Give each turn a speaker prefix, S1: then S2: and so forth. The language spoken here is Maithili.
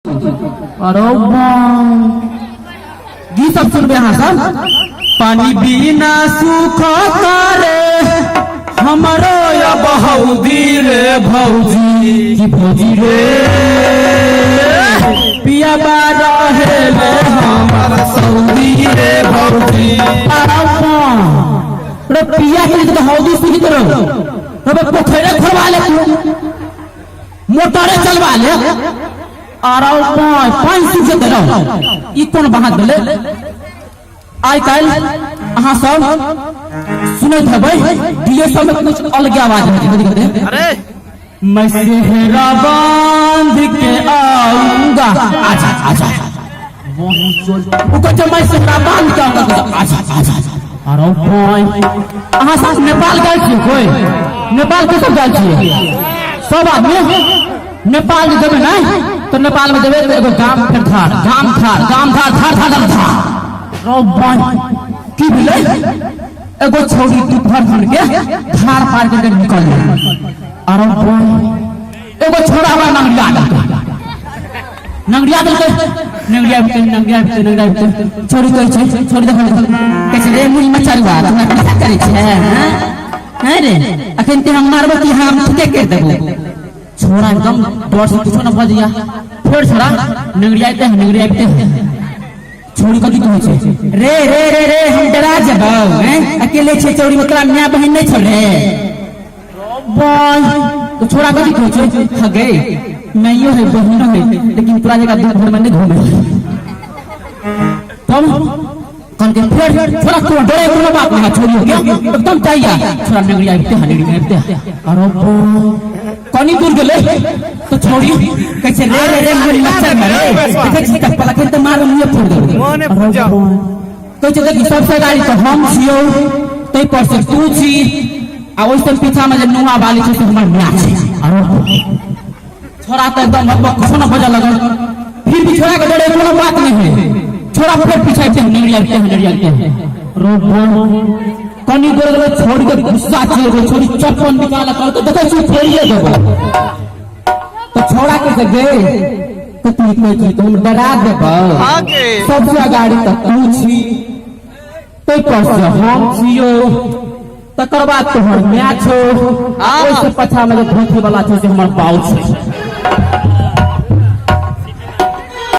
S1: अरे गीत सब सुनबे अहाँ सब। पानी बिना सुख करे हमरो या बहौदी रे भौजी की भौजी रे, पिया रहे ले हमर सऊदी रे भौजी। रे पिया के तो हौदी सुखी करो, रे पोखरे खोलवा ले, तू मोटरे चलवा ले, आरो पानि सुख जेतै रौ। ई कोन बात भेलै? आइ काल्हि अहाँ सब सुनैत हेबै, डीजे सब में कुछ अलगे आवाज होइ छै।
S2: अरे
S1: मैं सेहरा बांध के आऊंगा, आजा आजा। वो कहै छै मैं सेहरा बांध के आऊंगा, आजा आजा। आरो भाई, अहाँ सब नेपाल गेल छियै? कोई नेपाल के सब गेल छियै? सब आदमी नेपाल जे जेबै ने, तऽ नेपाल में जेबै तऽ एगो गाम, फेर धार, गाम, धार, गाम, धार, धार, धार, धार, धार। रौ भाई, की भेलै? एगो छौड़ी दुपहर खन के धार पार करके निकल गेलै। आरो भाई, एगो छोड़ा हमरा नंगरिया देलकै, नंगरिया देलकै, नंगरिया बिते, नंगरिया बिते, नंगरिया बिते। छोड़ी कहै छै, छोड़ी देखल कहै छै, रे मुड़ी मचरुआ, तोरा पीछा करै छै? हैं हैं रे, अखन ते हम मारबो कि हम ठीके कर देबो। छोड़ा एकदम डर से कुछो न बजिया। फेर छोड़ा नंगरियाते हैं, नंगरियाते हैं। छोड़ी कथी कहै छै? रे रे रे रे, हम डरा जेबौ? हैं, अकेले छै चौड़ी, में तोरा माय बहिन नहीं छौ रे बाय? तो छोड़ा कथी कहै छै? हगे, माइयो है, बहिनो है, लेकिन तोरा जगह दिन भर में नहीं घूमे। तब कहलकै फेर छोड़ा, तू डरे कोनो बात नहीं है, छोड़ी हो गया एकदम तैयार। छोड़ा नंगरिया आबिते है, नंगरिया आबिते है। अरे कनी दूर गेलै तो छोड़ी कहै छै, रे रे रे मुरी मच्छर रे, देखै छी तऽ पलखन तऽ मार मुँहे फोड़ देबै।
S2: मोने फूट जाओ।
S1: कहै छै, देखी, सबसे गाड़ी तऽ हम छियौ, ताहि पर से तू छी, आ ओहिसँ पीछा में जे नुआ वाली छै से हमर माय छै। अरे छोड़ा तऽ एकदम भगवा कुछो न बजऽ लगल। फिर भी छोड़ा के डरे कोनो बात नहीं है। छोड़ा फेर पीछा आबिते है, नंगरिया आबिते है, नंगरिया आबिते है। रो कनी देर गेलै, छोड़ के गुस्सा चढ़ि गेल। छोड़ी चप्पल निकाल कहलकै, देखै छी, फोड़िए देबो। तऽ छोड़ा के से गे कथी कहै छी, तुम डरा देबौ?
S2: आगे।
S1: सबसे अगाड़ी तऽ तू छी, ताहि पर से हम छियौ, तकर बाद तोहर माय छौ, ओहिसँ पाछा मे जे धोती वाला छै से हमर बाउ छै।